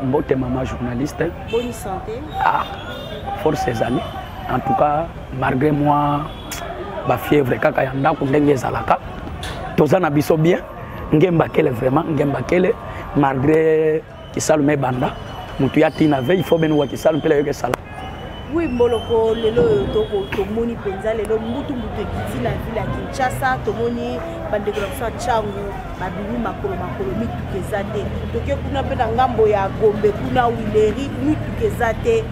Mbote mama journaliste. Bonne santé. Ah, force ezali. En tout cas, malgré moi, ba fièvre kaka ya ndako ndenge ezalaka. Toza na biso bien. Ngemba kele vraiment, ngemba kele malgré kisalu me banda. Mutu ya tina ve, il faut benu wa kisalu mpela yoke sala. Oui, Mboloko, lelo oyo tomoni mpenza lelo mbutu mbutu ekiti na ville ya Kinshasa, tomoni bandeko na biso ya Tshangu babimi makolo makolo, mituka eza te. Toke kuna mpe na ngambo ya Gombe kuna Wileri, mituka eza te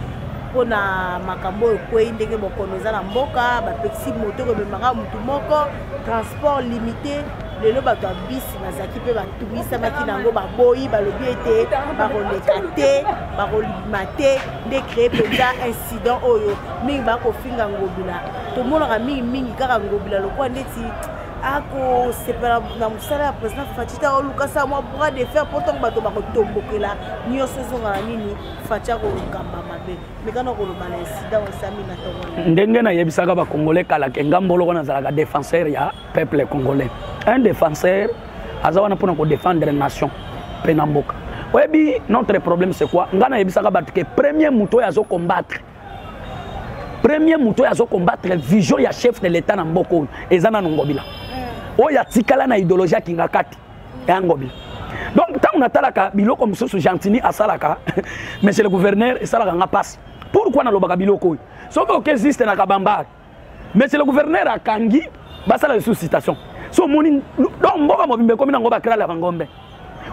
mpo na makambo oyo ekwei ndenge bokono eza na mboka, bapekisi moto komemaka motu moko, transport limité. Lelo bato ya bisi bazalaki mpe batungisamaki na yango, baboyi, balobi ete bakoleka te, bakolima te, nde créer mpenza incident oyo mingi bakofinga Ngobila. Tomonaka mingi mingi kaka Ngobila lokola ndeti akosepela na mosala ya président Fatshi te, aoluka sa mwa bras de fer mpo ntango bato bakotombokela nyonso ezonga na nini, Fatshi akokamba mabe. Mekana koloba na incident esami na ntongo. Ndenge nayebisaka bakongolais kala ke nga Mboloko nazalaka défenseur ya peuple congolais. Un défenseur aza wana mpona kodéfendre nation mpe na mboka. Oyebi notre problème c'est quoi? Nga nayebisaka bato ke premier moto oyo azocombattre, premier moto oyo azocombattre vision ya chef de l'état na mboka oyo eza nano Ngobila, oyo atikala na idéologie ya Kingakati ya Ngobila. Donc ntango natalaka biloko mosusu Gentini asalaka, monsieur le gouverneur, esalaka nga mpasi. Pourquoi nalobaka biloko oyo? Soki okexiste na Kabambare, monsieur le gouverneur akangi basala lisusu citation. So omoni donc mboka mobimba ekomi nango bakrale ya bangombe,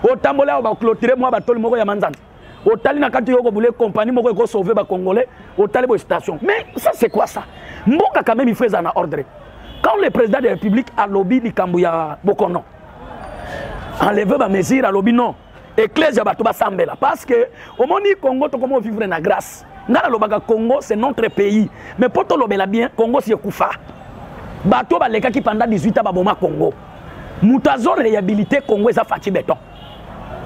otambola awa baclotire mwa batoli moko ya manzanza, otali na kati yoko bule compagnie moko ekosauve bacongolais, otali boye station. Mais ça c'est quoi ça? Mboka quand même il faut ezala na ordre. Quand le président de la république alobi likambo ya bokono, enleve bamesure, alobi non, église ya bato basambela, parce que omoni Congo tokomi ovivre na grâce. Nga nalobaka Congo c'est notre pays, mais mpo tolobela bien Congo si ekufa, bato balekaki pendant 18 ans baboma Congo, moto azo réhabilité Congo eza Fatshi Béton.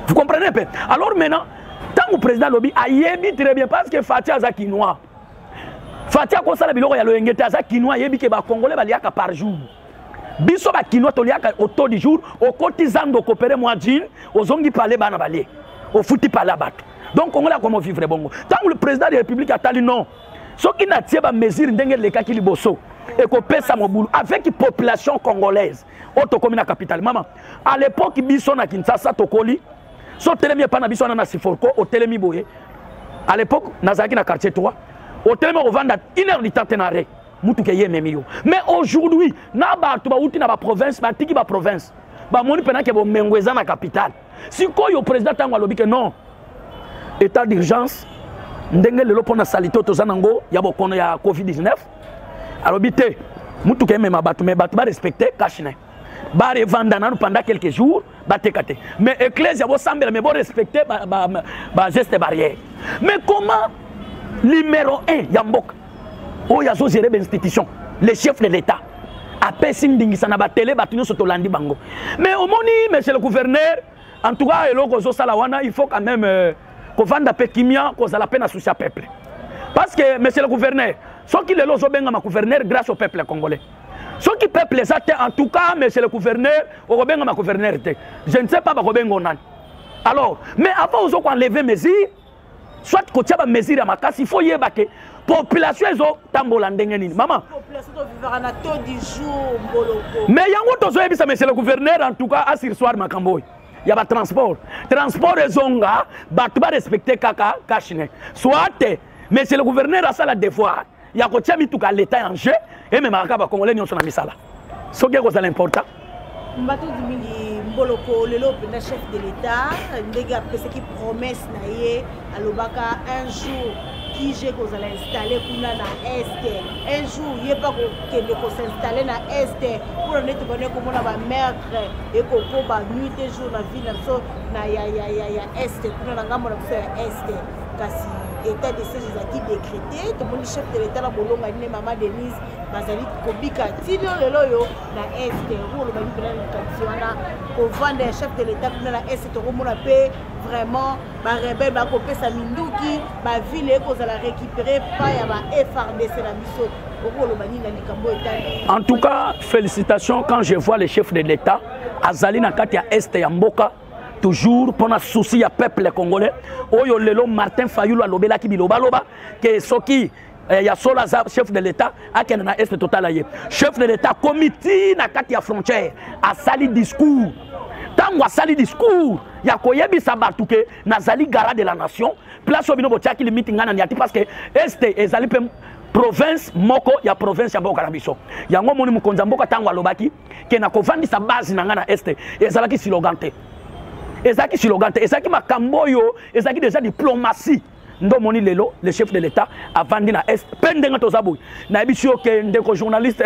Vous comprenez peu? Alors maintenant ntango président alobi, ayebi très bien, parce que Fatshi aza kinois. Fatshi akosala biloko ya loyenge te, aza kinois, ayebi ke bacongolais baliaka par jour. Biso bakinois toliaka au taux du jour. Okoti zando okopere mwa jean, ozongi pale bana balie, ofuti pale ya bato. Donc congolais akoma vivre bongo. Ntango le président de la république atali non, soki natie bamesure ndenge elekaki liboso ekopesa mobulu avec population congolaise oyo tokomi na capitale. Mama, à l'époque biso na Kinshasa tokoli, so otelemi epai na biso wana na Siforco, otelemi boye, à l'époque nazalaki na quartier 3, otelemi okovanda une heure du temps te na arrêt, mutuka eye ememi yo. Mais aujourd'hui na bato bauti na baprovince, batiki baprovince, bamoni mpena ke bomengo eza na capitale. Sikoyo président ntango alobi ke non, état d'urgence ndenge lelo mpona salite oyo toza nango ya bokono ya covid-19, alobi te mutuka emema bato, mais bato barespecte cash-ne, barevanda nanu pendant quelques jours, bateka te, mais ecclesia bosambela, mais borespecte bageste barrière. Mais comment numéro 1 ya mboka oyo azogere bainstitution, le chef de l'état, apesi ndingisa na batele, bato nyonso tolandi bango? Mais omoni monsieur le gouverneur, en tout cas eloko ozosala wana, il faut quand même kovanda mpe kimia, kozala mpe na souci ya peuple, parce que monsieur le gouverneur, soki lelo ozobengama gouverneur grâce au peuple congolais, soki peuple eza te, en tout cas monsieur le gouverneur okobengama gouverneur te, je ne sais pas bakobenga nani. Alors mais avant ozo koenlever mesure, soit kotia bamesure ya makasi, il faut yeba ke population ezotambola ndenge nini, mama. Mais yango tozoyebisa monsieur le gouverneur, en tout cas asursoir makambo oyo ya batransport, transport ezonga, bato barespecte kaka cash-ne. Soit monsieur le gouverneur asala devoir ya kotia mituka ya leta en jeu, ememaka kaka bacongolais nyonso na misala, soki ekozala important. Mbatondi mingi Mboloko. Lelo mpenza chef de l'état ndenge apesaki promesse na ye, alobaka un jour kige kozala installé kuna na est, un jour ye mpa kokende kosinstalle na est, mpona nde tobandi komona bameurtre ekokoba nuit et jour na ville na biso na ya est kuna na ngambo na biso ya est. Kasi état de siège ezalaki décrété, tomoni chef de l'état na bolonga nde mama Denise bazali kobika tino lelo oyo na est. Olobaki mpena likanisi wana, kovanda ya chef de l'état kuna na est, tokomona mpe vraiment barebele bakopesa minduki, bavile ekozala récupéré pa ya ba FARDC na biso. Okoloba nini na likambo etali? En tout cas félicitations, quand je vois le chef de l'état azali na kati ya est ya mboka. Toujours mpona souci ya peuple congolais. Oyo lelo Martin Fayulu alobelaki bilobaloba ke soki ya solo aza chef de l'État, akende na Est totala ye. Chef de l'État akomi ti na kati ya frontière, asali discours. Ntango asali discours ya koyebisa bato ke nazali garant de la nation, place oyo bino botiaki limite, ngai na niati, parce que Est ezali mpe province moko ya province ya mboka na biso. Yango omoni mokonzi ya mboka, ntango alobaki ke na kovandisa base na ngai na Est, ezalaki slogan te, ezalaki slogan te, ezalaki makambo oyo ezalaki déjà diplomatie. Nde omoni lelo le chef de l'État avandi na Est. Mpe ndenge toza boye, nayebi si oke, ndeko journaliste,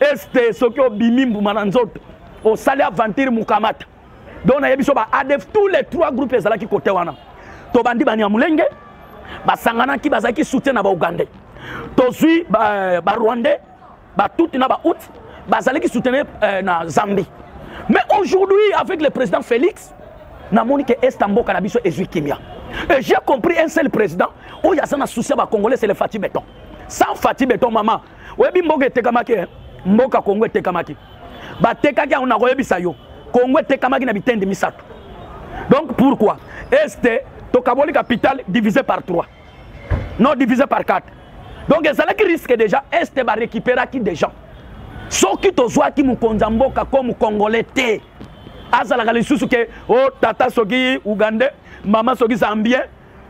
Est soki obimi mbuma na nzoto, osali aventure, mukamata. Donc nayebi so ba ADF, tous les trois groupes ezalaki kote wana. Tobandi Banyamulenge basanganaki, bazalaki soutien na Baougandais. Tozwi Barwandais, Batuti na Bahutu bazalaki soutenir na Zambie. Mais aujourd'hui, avec le président Félix, namoni ke Est mboka na biso ezwi kimia. Et j'ai compris un seul président oyo aza na souci ya Bacongolais, c'est le Fatshi Béton. Sans Fatshi Béton, mama, oyebi mboka etekamaki, eh? Mboka Congo etekamaki, batekaki yango. Nakoyebisa yo, Congo etekamaki na bitende misato. Donc pourquoi Est tokaboli capital divisé par 3, non, divisé par 4? Donc ezalaki risque déjà. Est barécupéraki des gens. Soki tozwaki mokonzi ya mboka comme Congolais te, azalaka lisusu ke o oh, tata soki Ougandais, mama soki Zambien,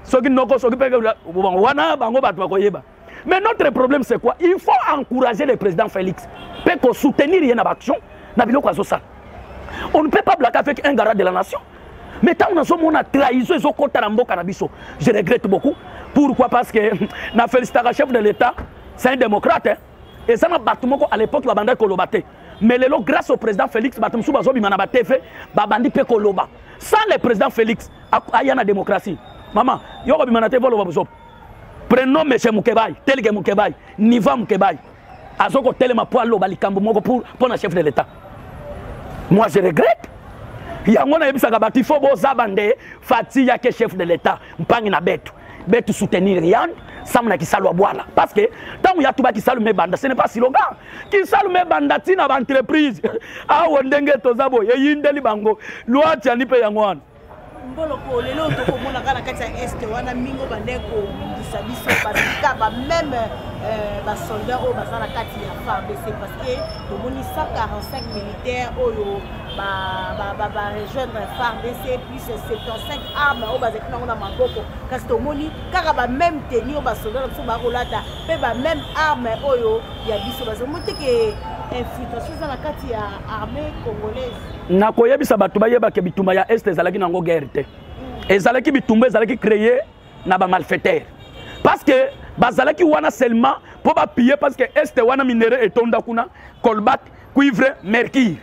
soki noko soki mpe wana, bango bato bakoyeba. Mais notre problème, c'est quoi? Il faut encourager le président Félix mpe kosoutenir ye na baaction, na biloko azosala. On ne peut pas blaguer avec un garant de la nation. Mais ntango nazomona trahison ezokɔta na mboka na biso, je regrette beaucoup. Pourquoi? Parce que na félicitaka chef de l'État, c'est un démocrate, hein? Eza na bato moko à l'époque babandaki koloba te, mais lelo, grâce au président Félix, bato mosusu bazobima na baTV, babandi mpe koloba. Sans le président Félix aya na démocratie, mama, yo kobima na TV, oloba bozoba. Prenons monsieur Mukebai, tel que Mukebai, niva Mukebai azo kotelema mpo aloba likambo moko mpo na chef de l'État. Moi, je regrette. Yango nayebisaka bato, il faut bozaba nde Fatshi yake chef de l'État mpangi na betu betu soutenir yan samu na kisalu abwala, parce que ntango ya tuba kisalu mebanda, ce n'est pas slogan. Kisalu mebanda ntina baentreprise awa ndenge toza boye, eyindeli bango loi tiani mpe yango wana. Mboloko, lelo tokomona kaka na kati ya Est wana mingi bande kobundisa biso, basika bameme basoldat oyo baza na kati ya FARDC, parce que tomoni 145 militaires oyo barejoindre FARDC, plus 75 armes oyo bazalaki nango na maboko. Kasi tomoni kaka bameme tenue oyo basoldat na biso bakolata, mpe bameme arme oyo ya biso. Bazomoni te ke infiltration eza na kati ya armée congolaise? Nakoyebisa bato bayebake, bitumba ya Est ezalaki nango guerre te. Ezalaki bitumba ezalaki créé na bamalfaiteur, parce que bazalaki wana seulement mpo bapiller, parce que Est wana minerai etonda kuna: cobalt, cuivre, mercure.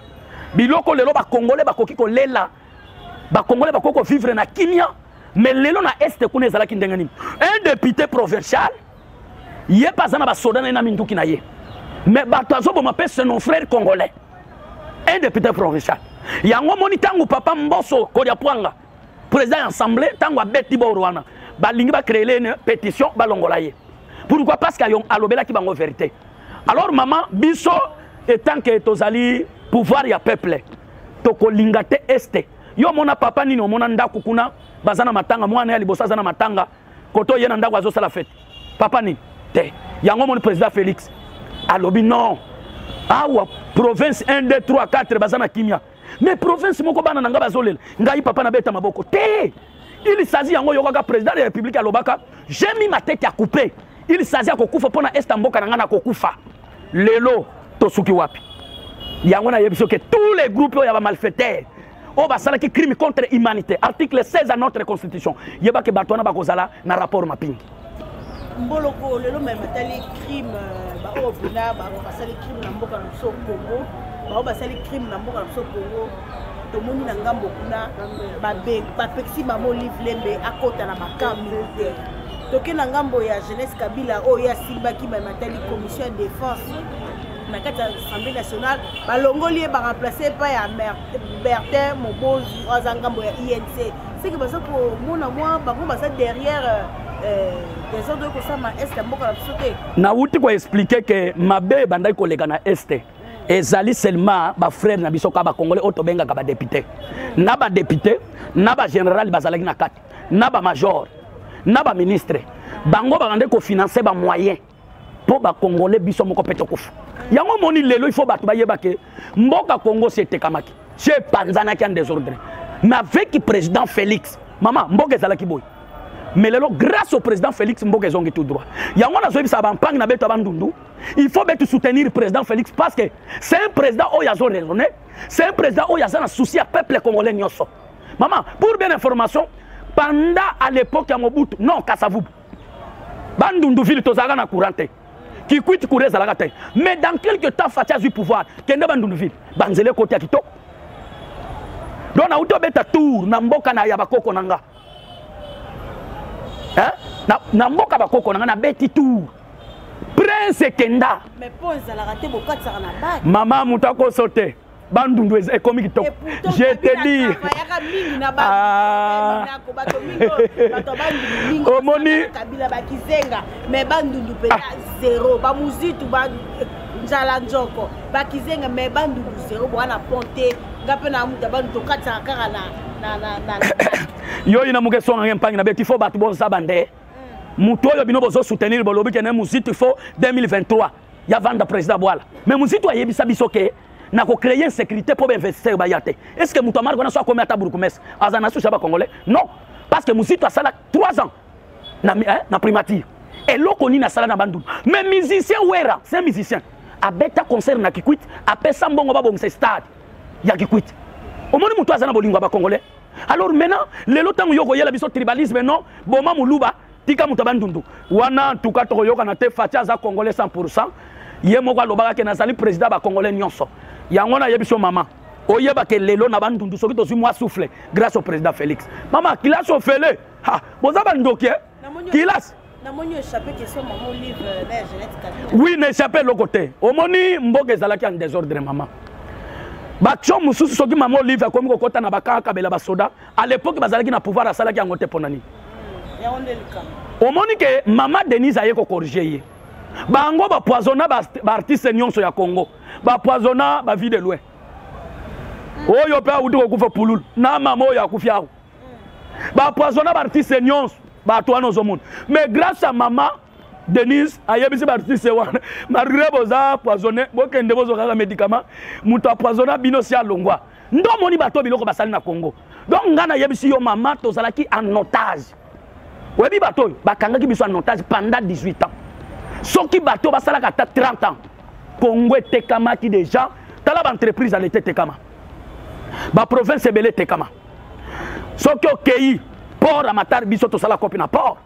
Biloko lelo Bakongolais bakoki kolela, Bakongolais bakoki kovivre na kimia. Mais lelo na Est kuna ezalaki ndenge nini? Un député provincial, ye mpe aza na basoda na ye na minduki na ye, mais bato azoboma mpe, c'est nos frères congolais. Un député provincial. Yango moni ntango papa Mboso Kodia Pwanga, président ya assemblée, ntango abeti boro wana, balingi bacréer une pétition balongola ye. Pourquoi? Parce que alobelaki bango vérité. Alors mama, biso etant que tozali pouvoir ya peuple, tokolinga te Est. Yo omona papa nini, omona ndako kuna baza na matanga, mwana ya liboso aza na matanga, koto ye na ndako azosala fete, papa nini te? Yango omoni président Félix alobi non, awa province 1, 2, 3, 4 baza na kimia, mais province moko bana na ngai bazolela, ngai papa nabeta maboko te. Il s'agit, yango oyokaka président de la République alobaka: j'ai mis ma tête à couper, il s'agit ya kokufa mpo na Est mboka na ngai, na kokufa. Lelo tosuki wapi? Yango nayebi soki tous les groupes oyo ya bamalfaiteur oyo basalaki crime contre humanité, article 16 ya notre constitution, yebaki bato wana bakozala na rapport mapping. Mboloko, lelo me batali crime, baoyo mpena basali crime na mboka na biso Congo, bao basali crime na mboka na biso Congo, tomoni na ngambo kuna bapekisi mama Olive Lembe akɔta na bacamp militaire. Toke na ngambo ya jeunesse Kabila oyo asimbaki matali commission ya défense na kati ya Assemblée nationale, balongoli ye, baremplace epai ya Bertin Mobozi oyo aza ngambo ya UNC. Seke baza komona mwa bango baza derrière désordre oyo kosala Est ya mboka na biso te? Nawuti koexpliquer ke mabe ebandaki koleka na Est. Ezali seulement bafrère na biso kaka bacongolais oyo tobengaka badepute, na badepute na bagénéral bazalaki na kati, na bamajor, na baministre. Bango bakande kofinancer bamoyen mpo bacongolais biso moko mpe tokufa. Yango omoni lelo, il faut bato bayeba ke mboka Congo si etekamaki, si epanzanaki en désordre. Mais avec président Félix, mama, mboka ezalaki boye, mais lelo, grâce au président Félix, mboka ezongi tout droit. Yango nazoyebisa bampangi na beto ya Bandundu, il faut betu soutenir président Félix, parce que c'est un président oyo azo raisonner, c'est un président oyo aza na souci ya peuple congolais nyonso. Mama, pour bien information, pendant à l'époque ya Mobutu, non, Kasavubu, Bandundu ville tozalaka na courant te, Kikwit courant ezalaka te. Mais dans quelque temps, Fatshi azwi pouvoir, kende Bandundu ville, banzela ekoti ya kitoko. Donc nauti obeta tour na mboka na ya bakoko na nga, hein? Na mboka bakoko na nga, nabeti tour, prince ekenda. Mais mpo ezalaka te, bokatisaka na bak. Mama, moto akoso te, Bandundu ekomi kitoko, je te dis. Bayaka mingi na Ah. bato mingi oyo, bato ya Bandundu mingi. Omoni- Kabila bakizenga, mais Bandundu mpenza zéro. Bamuzitu ba nzala nzoko bakizenga, mais Bandundu zéro. Bwana pont te, nga mpe na mutu ya Bandundu, tokatisaka kaka na Yo ina moke songaka mpangi na beti, faut bato bozaba nde moto oyo bino bozosoutenir. Bolobi kene Muzitu, faut 2023 ya vanda président bwala, mais Muzitu ayebisa biso ke na kocréer insécurité mpo bainvestisseur baya te. Est ce que moto amarke wana so akomi ata bourgmestre, aza na susi ya bacongolais? Non, parce que Muzitu asala 3 ans hein, na primature, eloko nini asala na Bandundu? Mais musicien Wera, c'est un musicien, abeta concert na Kikwit, apesa mbongo babongisa stade ya Kikwit. Omoni moto aza na bolingo ya bacongolais. Alors maintenant, lelo ntango yo koyela biso tribalisme, non, boma moluba, tika moto ya Bandundu wana. En tout cas, tokoyokana te. Fatshi aza congolais 100. Ye moko alobaka ke nazali président ya bacongolais nyonso. Yango nayebi so, mama, oyeba ke lelo na Bandundu, soki tozwi mwa souffle, grâce au président Félix. Mama, kilasi ofele, ha, boza bandoki, eh? Kilasi. Namoni échappé question mama Olive na ya Jeannette Kabila. Oui, na échappé eloko te. Omoni, mboka ezalaki en désordre, mama. Baaction mosusu, soki mama Olive akomi kokɔta na bakakabela basoda, à l'époque bazalaki na pouvoir, asalaki yango te. Mpo na nini? Yango nde likambo. Omoni ke mama Denise aye kocorriger ye. Bango bapoisonna baartiste nyonso ya Congo, bapoisonna bavie de loin oyo mpe awuti kokufa, pululu na mama oyo akufi awa, bapoisonna baartiste nyonso, bato wana ozomona. Mais grâce à mama Denise, ayebisi baartiste wana: malgré boza poisonné, bokende bozwa kaka médicament, moto apoisonna bino si alongwa. Nde omoni bato biloko basali na Congo. Donc ngai nayebisi yo, mama, tozalaki en otage. Oyebi, bato oyo bakangaki biso en otage pendant 18 ans, soki bato basalaka ata 30 ans, Congo etekamaki déjà. Tala baentreprise ya leta etekama, baprovince ebele etekama. Soki okei port ya Matari, biso tosala kopi na port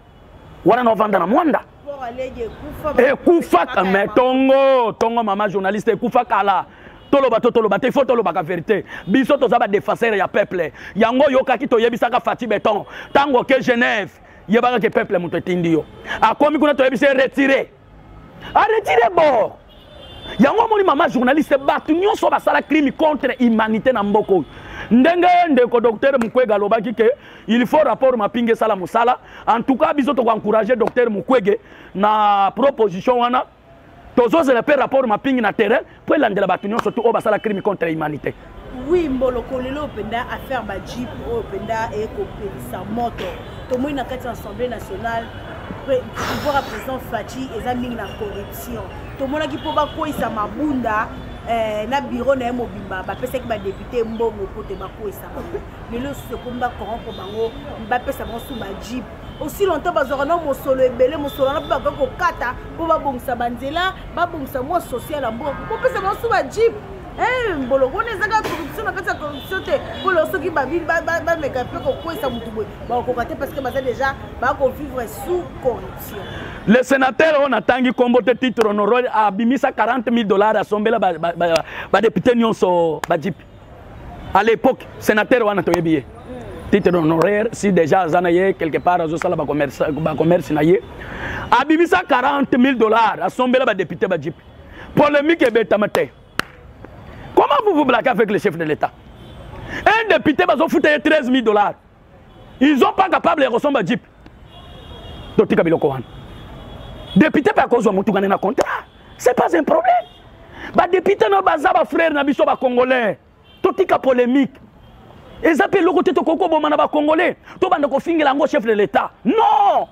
wana, na ovanda na Mwanda. Port alegi ekufa. Ekufa, mais tongo tongo, mama journaliste, ekufa kala. Toloba to toloba te, il faut tolobaka vérité. Biso toza badéfenseur ya peuple. Yango oyokaki toyebisaka Fatshi Béton, ntango oke Genève, yebaka ke peuple moto etindi yo. Akomi kuna, toyebisi ye retire, aretire bord. Yango omoni, mama journaliste, bato nyonso basala crime contre humanité na mboka oyo, ndenge ndeko docteur Mukwege alobaki ke il faut rapport Mapinga esala mosala. En tout cas, biso tokoencourage docteur Mukwege na proposition wana. Tozozela mpe rapport Mapingi na terrain mpo elandela bato nyonso tu oyo basala crime contre humanité. Oui, Mboloko, lelo mpenza affaire bajeep oyo mpenza ekopelisa moto. Tomoni na kati ya Assemblée nationale, pouvoir ya président Fatshi eza mingi na corruption. Tomonaki mpo bakweyisa Mabunda na bureau na ye mobimba, bapesaki badepute mbongo mpo te bakweyisa bango. Lelo susu ekomi bacorrompre bango, bapesa bango su bajeep. Aussi longtemps bazwaka na mosolo ebele, mosolo wana mpe bakoki kokata mpo babongisa banzela, babongisa mwa social ya mboka, kopesa bango su bajeep. Mboloko wana eza kaka corruption na kati ya corruption te? Mpo lelo soki bameka mpe kokweyisa motu boye, bakokoka te, parce que baza déjà bakovivre sous corruption. Le sénateur oyo natangi nkombo te, titre honoraire, abimisa 40 000 dollars, asombela badepute nyonso bajeep à l'époque. Sénateur wana toyebi ye, titre honoraire, si déjà aza na ye quelque part, azosala bacommerce na ye, abimisa 40 000 dollars, asombela badepute bajeep. Polémique ebetama te. Comment vous vous blaguez avec le chef de l'État? Un député bazofuta ye 13 000 dollars, ils ont pas capable ya kosomba jeep. Totika biloko wana. Député mpe akozwa motuka na contrat, c'est pas un problème. Badepute na baza bafrère na biso bacongolais. Totika polémique. Eza mpe eloko te tokoki koboma na bacongolais, tobanda kofingela yango chef de l'État. Non,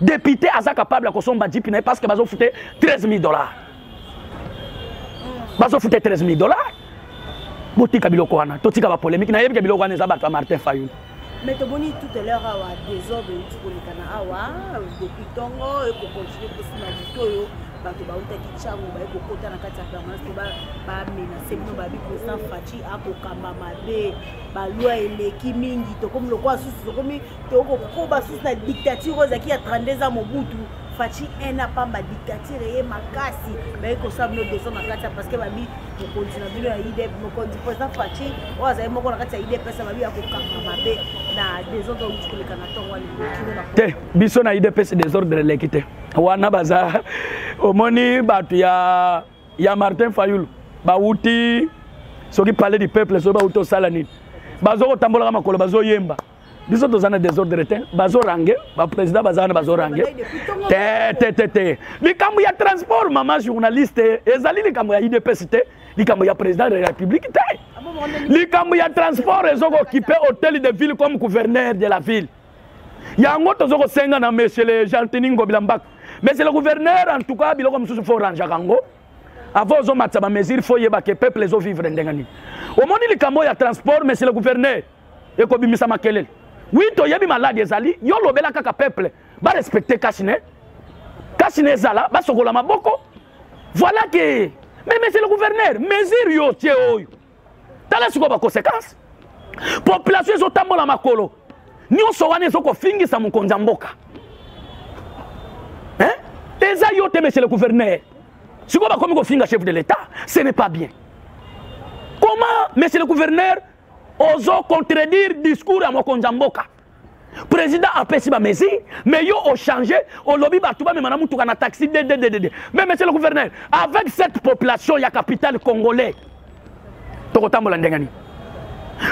député aza capable ya kosomba jipi na ye parce que bazofute 13 000 $. Bazofute 13 000 $. Botika biloko wana, totika bapolémique. Nayebi ke biloko wana eza bato ya Martin Fayulu. Mais tomoni tout à l'heure awa désordre euti koleka na awa depuis ntongo, ekocontinue mposi na butu oyo. Bato bautaki ntango baye kokota na kati ya permanence mpo bamenace bino, babi président Fatshi akokamba mabe, baloi eleki mingi, tokomi lokola susu, tokomi tokokoba susu na dictature oyo ezalaki ya 32 ans Mobutu. Fatshi un apamba dictature eye makasi. Baye kosala bino désordre na kati ya, parce que babi mokonzi na bino ya IDP, mokonzi président Fatshi oyo azali moko na kati ya UDPS, babi akokamba mabe na désordre outi koleka na ntongo ya lelo na Te, biso na UDPS désordre eleki te. Wana baza, omoni bato ya Martin Fayulu bawuti soki Palais du Peuple, soki bawuti osala nini, bazokotambolaka makolo, bazoyemba. Biso toza na désordre te. Bazorange, baprésident baza wana, bazorange te te te te. Likambo ya transport, mama journaliste, ezali likambo ya UDPS te, likambo ya président de la République te. Likambo ya transport ezokokipe hôtel de ville comme gouverneur de la ville. Yango tozo kosenga na monsieur le Gentiny Ngobila Mbaka, monsieur le gouverneur, en tout cas biloko mosusu faut rangeaka yango avant ozomatisa bamesure. Faut yeba ke peuple ezovivre ndenge nini. Omoni likambo ya transport, monsieur le gouverneur, ekobimisa makelele. Oui, toyebi maladi ezali. Yo lobela kaka peuple barespecte cache-nez, cache-nez ezala, basokola maboko. Voilà que, mais monsieur le gouverneur, mesure yo tie oyo, tala sikoyo baconséquence. Population ezotambola makolo nyonso wana, ezokofingisa mokonzi ya mboka. Eza yo te, monsieur le gouverneur. Sikoyo bakomi kofinga chef de l'État, ce n'est pas bien. Comment, monsieur le gouverneur, ozo contredire discours ya mokonzi ya mboka? Président apesi bamesure, mais yo ochange, olobi bato bamema na mutuka, na taxi dddd. Mais monsieur le gouverneur, avec cette population ya capitale congolais, tokotambola ndenge nini?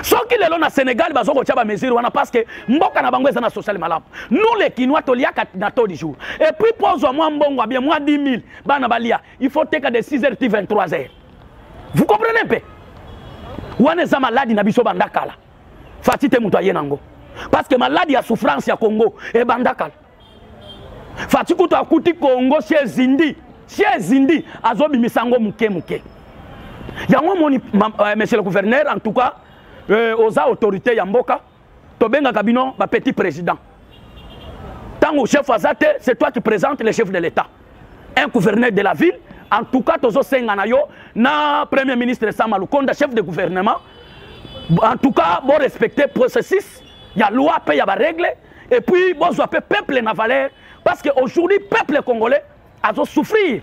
Soki lelo na Sénégal baza kotia bamesure wana parce que mboka na bango eza na social malamu, nous les Kinois toliaka na taux du jour. Et puis mpo ozwa mwa mbongo bien, mwa 10 000, bana balia, il faut teka de 6 heures ti 23 heures. Vous comprenez mpe? Wana eza maladi na biso banda kala. Fatshi te moto aye nango, parce que maladi ya souffrance ya Congo ebanda kala. Fatshi kutu akuti Congo si ezindi, si ezindi, azobimisa yango moke moke. Yango moni, monsieur le gouverneur, en tout cas oza autorité ya mboka, tobengaka bino bapetit président. Ntango chef aza te, c'est toi qui présente le chef de l'État, un gouverneur de la ville. En tout cas tozosenga na yo na premier ministre Sama Lukonda, chef de gouvernement, en tout cas borespecte processus ya loi mpe ya barègle, et puis bozwa mpe peuple na valeur, parce que aujourd'hui peuple congolais azosouffrir.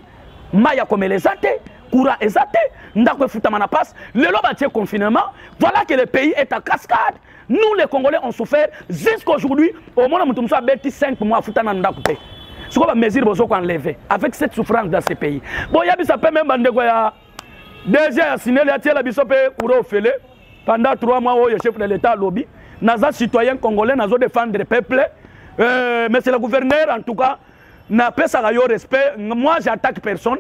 Mai ya komela eza te, courant eza te, ndako efutama na passe. Lelo batie confinement, voilà que le pays est en cascade. Nous les Congolais, on souffert jusqu'aujourd'hui. Omona moto mosusu abeti 5 mois, afuta na ndako te. Sikoyo bamesure bozo koenlever avec cette souffrance dans ce pays, boyebisa mpe même bandeko ya DG ya SNEL atiela biso mpe courant ofele pendant 3 mois oyo chef de l'État alobi. Naza citoyen congolais, nazo défendre peuple. Monsieur le gouverneur, en tout cas napesaka yo respect. Moi, j'attaque personne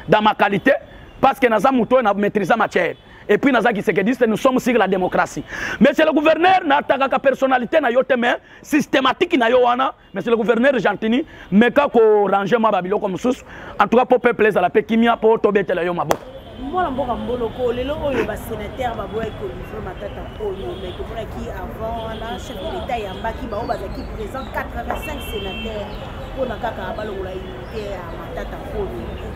dans ma qualité, parce que naza moto oyo na maîtrise matière et puis naza tshisekediste. Nous sommes sur la démocratie. Monsieur le gouverneur, natakaka personnalité na yo te, mais systématique na yo wana, monsieur le gouverneur Gentiny, meka korange mwa babiloko mosusu, en tout cas po peuple ezala mpe kimia, mpo tobetela yo maboko. Mwana mboka Mboloko, lelo oyo basénateur baboyaki kolivre Matata oyo, mais tomonaki avant wana chef de l'État eyambaki bango, bazalaki présent 85 sénateur mpona kaka balongola immunité ya Matata oyo.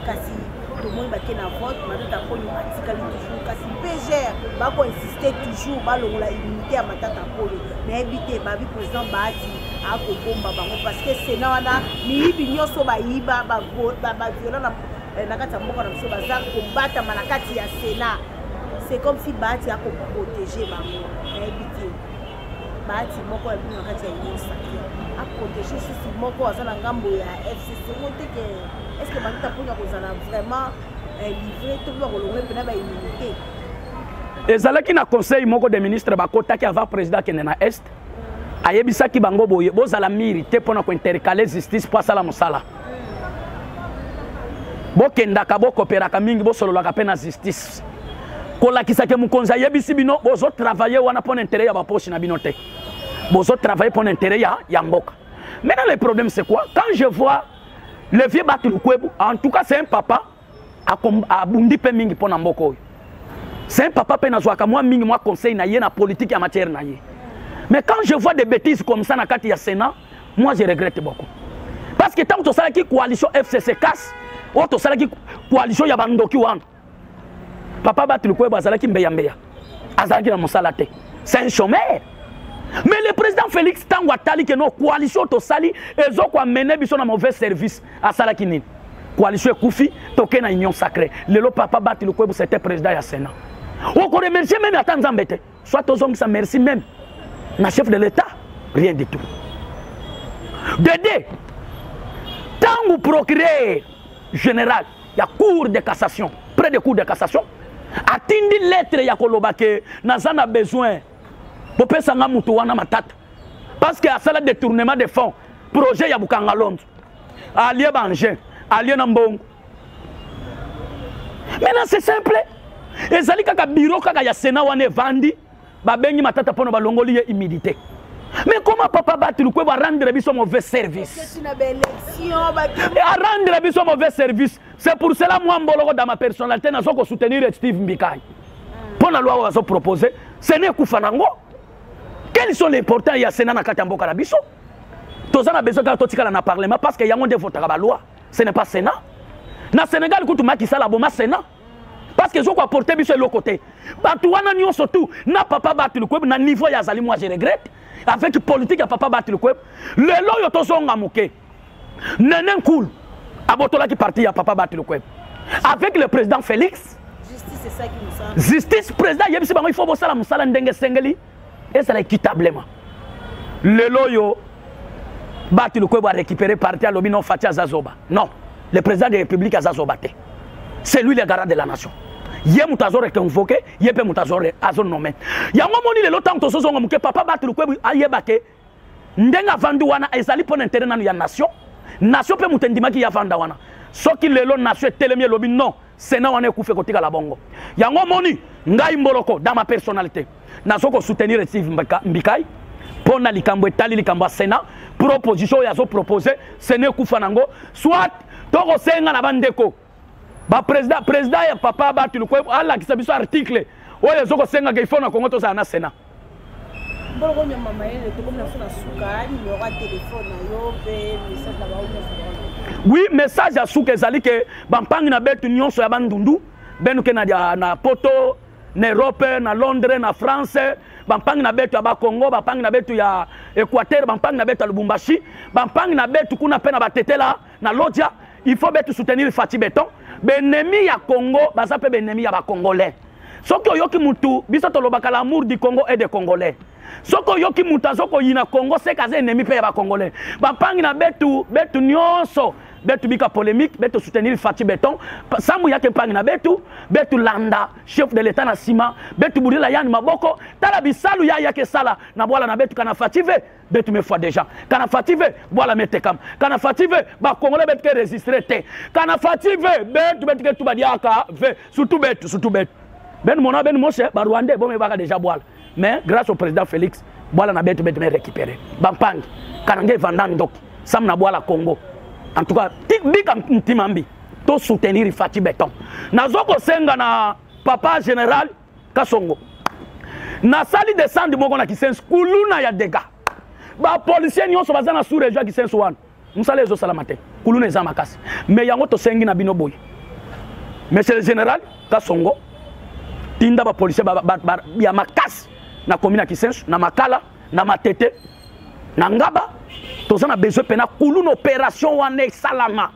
Kasi tomoni bake na vote, Matata oyo atikali toujours. Kasi PGR bakoinsiste toujours balongola immunité ya Matata oyo. Nayebi te, babi président Bahati akobomba bango, parce que sénat wana miyibi nyonso bayiba, baviola na kati ya mboka na biso, baza kobatama na kati ya sénat. C'est comme si Bahati akoprotege bango. Nayebi te, Bahati moko ya bino na kati ya Union sacrée aprotege susu moko aza na ngambo ya FCC ngo te ke est ce que Matata mpona kozala vraiment livré to mpe bakolonga mpena baimmunité? Ezalaki na conseil moko de ministre bakotaki avant président akende na Est. Ayebisaki bango boye: bozala miri te mpona kointercale justice mpo asala mosala. Bokendaka, bokoperaka mingi, bosololaka mpe na justice. Kolakisa ke mokonzi ayebisi bino bozotravaille wana mpo na intérêt ya bapoche na bino te, bozotravaille mpo na intérêt ya mboka. Maintenant, le problème, c'est quoi? Quand je vois le vieux Bahati Lukwebo, en tout cas c'est un papa abundi mpe mingi mpo na mboka oyo. C'est un papa mpe nazwaka mwa mingi mwa conseil na ye na politique ya matière na ye. Mais quand je vois des bêtises comme ça na kati ya Sénat, moi je regrette beaucoup, parce que ntango tosalaki coalition FCC CAS, oyo tosalaki coalition ya bandoki wana, papa Bahati Lukwebo azalaki mbeya mbeya, azalaki na mosala te, c'est un chômeur. Mais le président Félix, ntango atali ke no coalition tosali ezokoamene biso na mauvais service, asalaki nini? Coalition ekufi, toke na Union sacrée. Lelo papa Bahati Lukwebo, c'était président ya Sénat. Okoremercie même ata Nzambe te, soit tozongisa merci même na chef de l'État, rien du tout. Dede, ntango procureur général ya Cour de cassation, près de Cour de cassation, atindi lettre ya koloba ke naza na besoin bopesanga mutu wana Matata, parce que asala détournement de fonds, projet ya Bukanga Lonzo, alie baengin, alie na mbongo. Maintenant, c'est simple, ezali kaka bureau kaka ya Sénat wana evandi, babengi Matata mpona balongoli ye humidité. Mais comment papa Bahati Lukwebo arendre biso mauvais service, arendre biso mauvais service? C'est pour cela, moi Mboloko, dans ma personnalité, nazo kosoutenir Steve Mbikai mpo na loi oyo azopropose. Sénat ekufa nango. Quels sont l'important ya Sénat na kati ya mboka na biso? Toza na besoin kaka totikala na parlement, parce que yango nde votaka baloi, ce n'est pas Sénat. Na Sénégal kutu, Macky Sall aboma Sénat, parce que ezokoapporte biso eloko te. Bato wana nyonso tu na papa Bahati Lukwebo na niveau ya azali, moi je regrette avec politique ya papa Bahati Lukwebo. Lelo oyo tozonga moke, Nene Nkulu abotolaki parti ya papa Bahati Lukwebo avec le président Félix. Justice, président ayebisi bango il faut bosala mosala ndenge esengeli, ezala équitablement. Lelo oyo Bahati Lukwebo arécupéré parti, alobi non, Fatshi aza zoba. Non, le président de la République aza zoba te, c'est lui le garant de la nation. Ye moto azoreconvoke, ye mpe moto azonome yango. Moni lelo ntango tozozonga moke, papa Bahati Lukwebo ayeba ke ndenge avandi wana ezali mpo na intérêt nanu ya nation. Nation mpe moto endimaki ye avanda wana. Soki lelo nation etelemi, elobi non, Sénat wana ekufi, ekotikala bongo. Yango moni ngai Mboloko, dans ma personnalité, nazo kosoutenir Steve Mbikai mpo na likambo etali likambo ya Sénat. Proposition oyo azopropose, Sénat ekufa nango, soit tokosenga na bandeko baprésident, président ya papa Bahati Lukwebo alakisa biso article oyo ezokosengaka ifo na Kongo tozala na Sénat. Mboloko nyama mayele, tokomi na so na suka. Numéro ya telefone na yo mpe message na bango nyonso. Oui, message ya suka ezali ke bampangi na betu nyonso ya Bandundu, benu ke na Poto, na Europe, na Londres, na France, bampangi na betu ya Bakongo, bampangi na betu ya Équateur, bampangi na betu ya Lubumbashi, bampangi na betu kuna mpe na Batetela, na Lodja, il faut betu soutenir Fatshi Béton. Benemi ya Congo baza mpe benemi ya Bacongolais. Soki oyoki mutu, biso tolobaka l'amour du Congo et des Congolais. Soki oyoki mutu azokoyina Congo, seka aza ennemi mpe ya Bacongolais. Bampangi na betu, betu nyonso, betu bika polémique, betu soutenir Fatshi Béton. Sambu yake mpangi na betu, betu landa chef de l'État na nsima, betu budila yani maboko. Tala bisalu ya yake sala na bwala na betu kana Fatshi ve betu me fois déjà kana Fatshi ve bwala metekam kana Fatshi ve. Bacongolais betu ke résister te kana Fatshi ve, betu betu ke tuba diaka ve, surtout betu, surtout betu ben mona ben moshe Barwandais bome baka déjà bwala. Mais grâce au président Félix, bwala na betu, betu me récupérer. Bampangi kana nge vanda ndoki sam na bwala Congo. En tout cas, bika ntimambi to soutenir Fatshi Béton. Nazo kosenga na papa général Kasongo, nasali descente moko na Kisensu, kuluna ya dega. Bapolisier nyonso baza na sous région ya Kisensu wana, mosala ezosalama te, kuluna eza makasi. Mais yango tosengi na bino boye, monsieur le général Kasongo, tinda bapolisier ya makasi na commune ya Kisensu, na Makala, na Matete, na Ngaba. Toza na besoin mpena kuluna, opération wana esalama,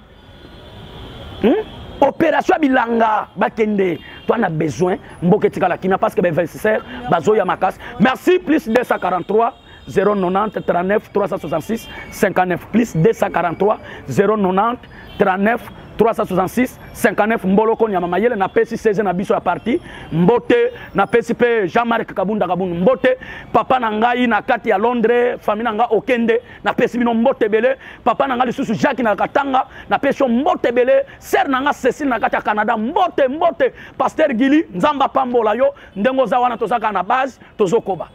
Opération ya bilanga bakende, toa na besoin mboka etikala kimia, parce que bainvestisseur bazoya makasi. Merci. Plus 243 090 39 366 59, plus 243 090 39. 366 59. Mboloko nyama mayele. Napesi 16 na biso ya parti mbote. Napesi mpe Jean-Marc Kabunda Kabundu mbote. Papa na ngai na kati ya Londres, famille na ngai okende, napesi bino mbote ebele. Papa na ngai lisusu Jacques na Katanga, napesi yo mbote ebele. Sœur na ngai Cécile na kati ya Canada, mbote mbote. Pasteur Gili, Nzambe apambola yo ndenge oza wana. Toza kaka na base, tozokoba.